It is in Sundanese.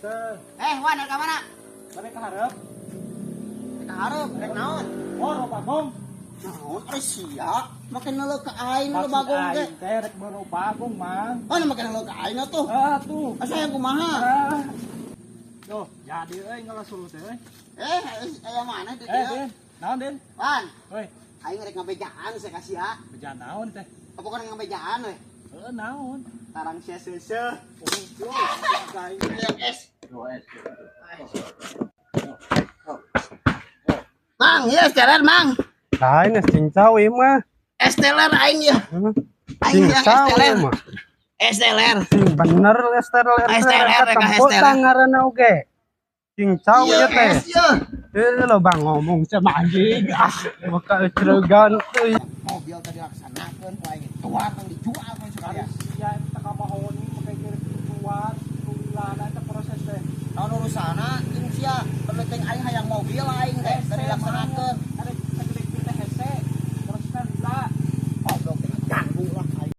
Teh. Eh, Wan, rek ka mana? Balik ka hareup. Rek ka hareup, rek naon? Oh, ro bagong. Naon ari sia? Make neuleuh ka aing nu bagong teh. Aing teh rek meuli bagong, Mang. Oh, nu make neuleuh ka aing atuh. Ah, tuh. Asa yang kumaha? Ah. Tuh, jadi euy ngalah suluh teh euy. Eh, aya mana di Eh, dieu? Din. Naon, Din? Wan, Hoi, aing rek ngabejaan sia ka sia. Bejaan naon teh? Apa kana ngabejaan we? Heeh, naon? Tarang sia seuseuh. Oh, aing. Yang es. Tuh, es. Mang, ya es teler, Mang. Lain es cincau ieu mah. Es teler aing ya. Aing yang es Cincau teler. ieu mah. Es teler. Sing bener es teler. Es teler, rek, es Tempo teler. tah oge. Cincau Iya, ieu teh. es ya. Eh lo bang ngomong sama anjing. Ah, bakal ceregan euy. Mobil tadi laksanakeun ku aing tuan yang dijual ku sekalian. Ya, eta ka mahoni make kira tuan, tulilana eta proses teh. Naon urusanna jeung sia, penting aing hayang mobil aing.